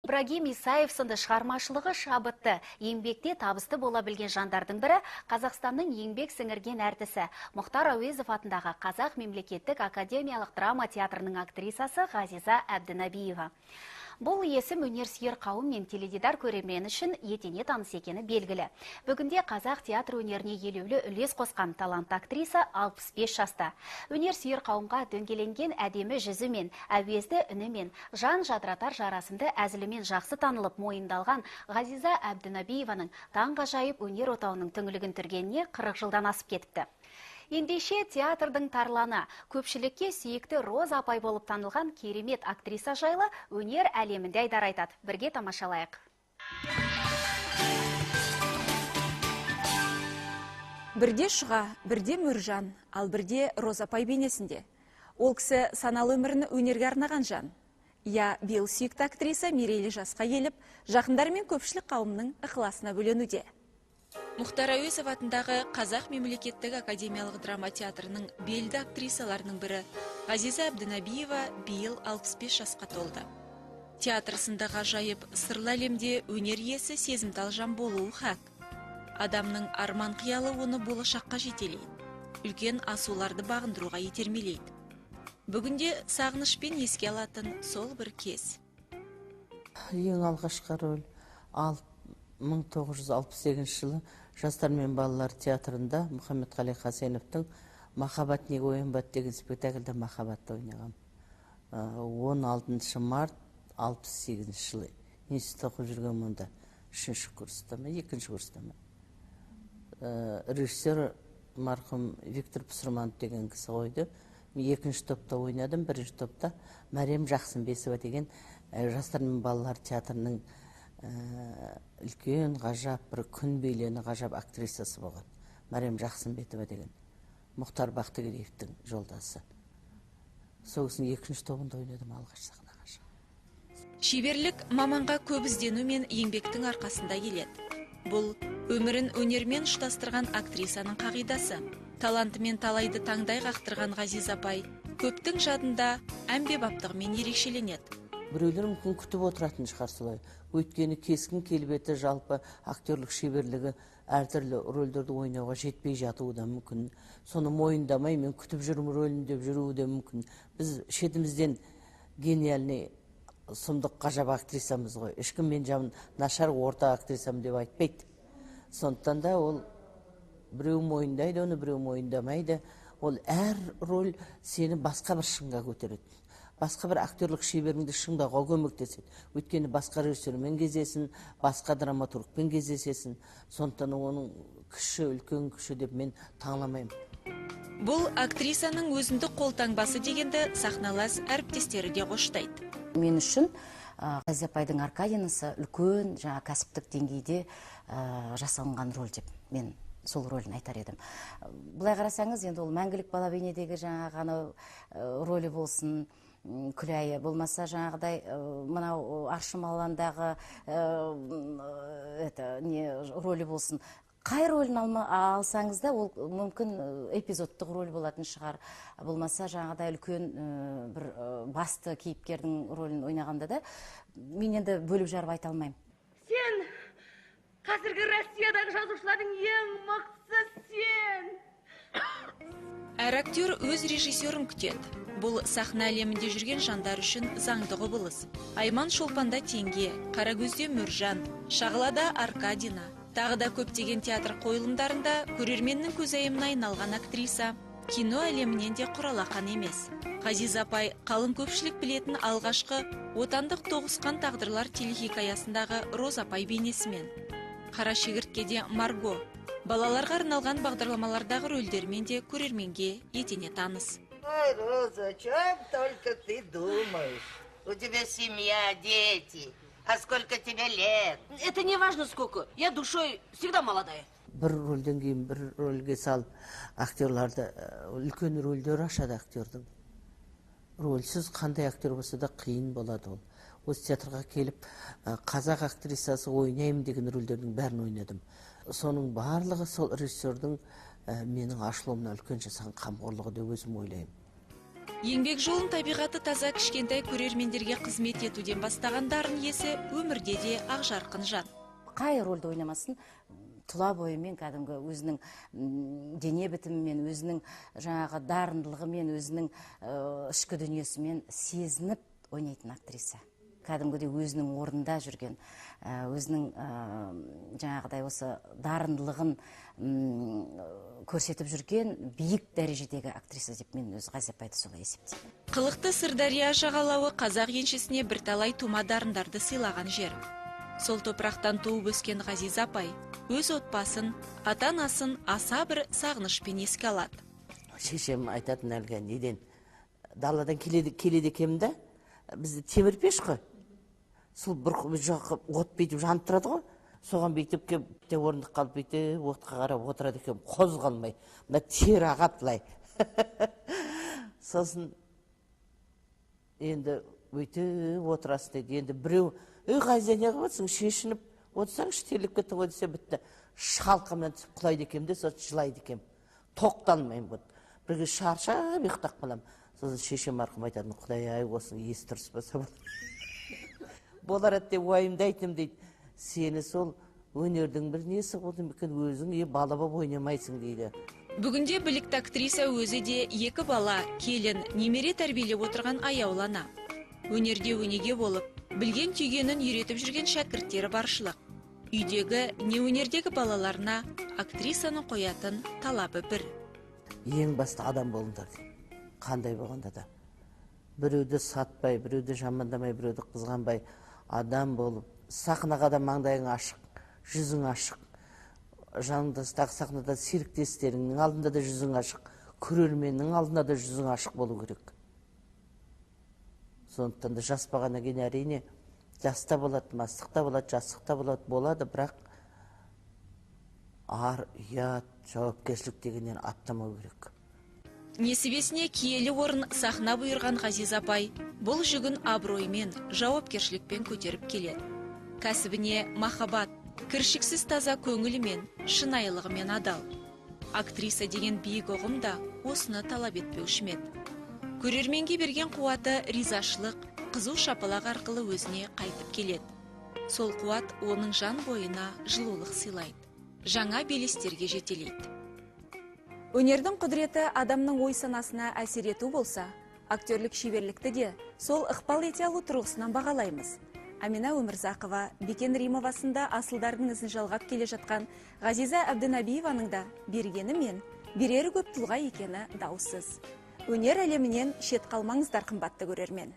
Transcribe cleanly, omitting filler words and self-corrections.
Ибрагим Исаев сынды шығармашылығы шабытты, еңбекте табысты бола білген жандардың бірі Қазақстанның еңбек сіңірген әртісі Мұхтар Әуезов атындағы Қазақ мемлекеттік академиялық драма театрының актрисасы Ғазиза Әбдінабиева. Бұл есім өнер сүйер қауым мен теледидар көрермен үшін етене таныс екені белгілі. Бүгінде қазақ театр өнеріне елеулі үлес қосқан талантты актриса 65 жаста. Өнер сүйер қауымға дөңгеленген әдемі жүзімен, әуезді үнімен, жан жадыратар жарасымды әзілімен жақсы танылып мойындалған Ғазиза Әбдінабиеваның таңғажайып өнер отауының түңлігін түргеніне 40 жылдан асып кетіпті. Ендеше театрдың тарланы, көпшілікке сүйікті Роза апай болып танылған керемет актриса жайлы өнер әлемінде айдар айтады. Бірге тамашалайық. Бірде Шұға, бірде Мөржан, ал бірде Роза апай бейнесінде. Ол кісі саналы өмірін өнерге арнаған жан. Я, биыл сүйікті актриса мерейлі жасқа келіп, жақындары мен көпшілік қауымның ықыласына бөленуде. Мұхтар Әуезов атындағы Қазақ мемлекеттік академиялық драма театрының белді актрисаларының бірі Ғазиза Әбдінабиева биыл 65 жасқа толды. Театр сынды ғажайып сырлы әлемде өнер иесі сезімтал жан болуы хақ. Адамның арман қиялы оны болашаққа жетелейді, үлкен асуларды бағындыруға итермелейді. Бүгінде сағынышпен еске алатын сол бір кез. Ең алғашқы рөл 1968 жылы Жастар мен балалар театрында Мұхаммедқали Хасеновтың «Махаббат неге оянбады» деген спектакльде махаббатты ойнағам. 16 март 68 жылы институтта оқып жүрген онда, 3-ші курста ма, 2-ші курста ма. Режиссер марқұм Виктор Пұсырманов деген кісі қойды. Мен 2-ші топта ойнадым, 1-ші топта Мәрем Жақсымбесова деген Жастар мен балалар театрының үлкен ғажап бір күн бейлені ғажап актрисасы болған Мәрем Жақсымбетова деген Мұхтар Бақтыгереевтің жолдасы. Сол кісінің 2-ші тобында ойнадым алғаш сахнаға шығып. Шеберлік маманға көп іздену мен еңбектің арқасында келеді. Бұл өмірін өнермен ұштастырған актрисаның қағидасы. Талантымен талайды таңдай қақтырған Ғазиза апай көптің жадында әмбебаптығымен ерекшеленеді. Біреулер мүмкін күтіп отыратын шығар солай. Өйткені кескін келбеті, жалпы актерлік шеберлігі әртүрлі рөлдерді ойнауға жетпей жатуы да мүмкін. Соны мойындамай мен күтіп жүрмін рөлін деп жүруі де мүмкін. Біз шетімізден гениальный сұмдық ғажап актрисамыз ғой. Ешкім мен жаман нашар орта актрисам деп айтпайды. Сондықтан да ол біреу мойындайды оны, біреу мойындамайды. Ол әр роль сені басқа бір шыңға көтереді. Басқа бір актерлік шеберіңді шыңдауға көмектеседі. Өйткені басқа режиссермен кездесесің, басқа драматургпен кездесесің. Сондықтан оның кіші, үлкен кіші деп мен таңламаймын. Бұл актрисаның өзіндік қолтаңбасы дегенді сахналас әріптестері де қоштайды. Мен үшін Ғазиза апайдың Аркадинасы үлкен жаңа кәсіптік деңгейде жасалынған роль деп мен сол рөлін айтар едім. Былай қарасаңыз, енді ол мәңгілік бала бейнедегі жаңағы анау рөлі болсын, Күләйі, болмаса жаңағыдай мынау Аршымаландағы рөлі болсын. Қай рөлін алсаңыз да, ол мүмкін эпизодтық рөл болатын шығар. Болмаса жаңағыдай үлкен бір басты кейіпкердің рөлін ойнағанда да, мен енді бөліп жарып айта алмаймын. Сен қазіргі Россиядағы жазушылардың ең мықтысы сен. Әр актер өз режиссерін күтеді. Бұл сахна әлемінде жүрген жандар үшін заңды құбылыс. Айман Шолпанда Теңге, Қарагөзде Мөржан, Шағылада Аркадина. Тағы да көптеген театр қойылымдарында көрерменнің көзайымына айналған актриса кино әлемінен де құралақан емес. Ғазиза апай қалың көпшілік білетін алғашқы отандық тоғысқан тағдырлар телехикаясындағы Роза апай бейнесімен. Қара шегірткеде Марго, балаларға арналған бағдарламалардағы рөлдермен де көрерменге етене таныс. Ой, Роза, о чем только ты думаешь? У тебя семья, дети. А сколько тебе лет? Это не важно сколько. Я душой всегда молодая. Бір рөлден кейін бір рөлге салып, актерларды үлкен рөлдер ашады актердің. Рөлсіз қандай актер болса да қиын болады ол. Осы театрға келіп, қазақ актрисасы ойнаймын деген рөлдердің бәрін ойнадым. Соның барлығы сол режиссердің менің ашылуымна үлкен жасаған қамқорлығы деп өзім ойлаймын. Еңбек жолын табиғаты таза кішкентай көрермендерге қызмет етуден бастаған дарын иесі өмірде де ақжарқын жан. Қай рөлді ойнамасын, тұла бойымен кәдімгі өзінің дене бітімімен, өзінің жаңағы дарындылығымен, өзінің ішкі дүниесімен сезініп ойнайтын актриса. Кәдімгідей өзінің орнында жүрген, өзінің жаңағыдай осы дарындылығын көрсетіп жүрген биік дәрежедегі актриса деп мен өз Ғазиза апайды солай есептеймін. Қылықты Сырдария жағалауы қазақ еншісіне бірталай тума дарындарды сыйлаған жер. Сол топырақтан туып өскен Ғазиза апай өз отбасын, ата-анасын аса бір сағынышпен еске алады. Шешем айтатын әлгі неден даладан келеді екенмін да, бізде темір пеш қой. Сол бір от бүйтіп жанып тұрады ғой. Соған бүйтіп кеп орындық қалып бүйтіп отқа қарап отырады екен, қозғалмай. Мына тер ағады былай. Сосын енді бүйтіп отырасың дейді. Енді біреу, ей Ғазиза, не қылып отырсың, шешініп отырсаңшы, терлеп кеттің ғой десе бітті. Шалқамнан түсіп құлайды екенмін де, сосын жылайды екенмін. Тоқталмаймын вот. Бірге шаршап ұйықтап қаламын. Сосын шешем марқұм айтатын, Құдай ай, осының есі дұрыс болса болар еді деп уайымдайтыным дейді. Сені сол өнердің бір несі болды ма екен, өзің бала болып ойнамайсың дейді. Бүгінде білікті актриса өзі де екі бала, келін, немере тәрбиелеп отырған аяулы ана. Өнерде өнеге болып, білген түйгенін үйретіп жүрген шәкірттері баршылық. Үйдегі, не өнердегі балаларына актрисаны қоятын талабы бір. Ең басты адам болыңдар дейді. Қандай болғанда да. Біреуді сатпай, біреуді жамандамай, біреуді қызғанбай адам болып, сахнаға да маңдайың ашық, жүзің ашық. Жаныңдағы сахнада серіктестеріңнің алдында да жүзің ашық, көрерменнің алдында да жүзің ашық болу керек. Сондықтан да жас болғаннан кейін әрине жас та болады, мастық та болады, жастық та болады, болады, бірақ ар, ұят, жауапкершілік дегеннен аттамау керек. Несібесіне киелі орын сахна бұйырған Ғазиза апай бұл жүгін абыроймен, жауапкершілікпен көтеріп келеді. Кәсібіне махаббат, кіршіксіз таза көңілімен, шынайылығымен адал. Актриса деген биік ұғым да осыны талап етпеуші ме еді. Көрерменге берген қуаты ризашылық, қызу шапалақ арқылы өзіне қайтып келеді. Сол қуат оның жан бойына жылулық сыйлайды, жаңа белестерге жетелейді. Өнердің құдіреті адамның ой санасына әсер ету болса, актерлік шеберлікті де сол ықпал ете алу тұрғысынан бағалаймыз. Амина Өмірзақова, Бекен Римова сынды асылдардың ізін жалғап келе жатқан Ғазиза Әбдінабиеваның да бергені мен берері көп тұлға екені даусыз. Өнер әлемінен шет қалмаңыздар, қымбатты көрермен.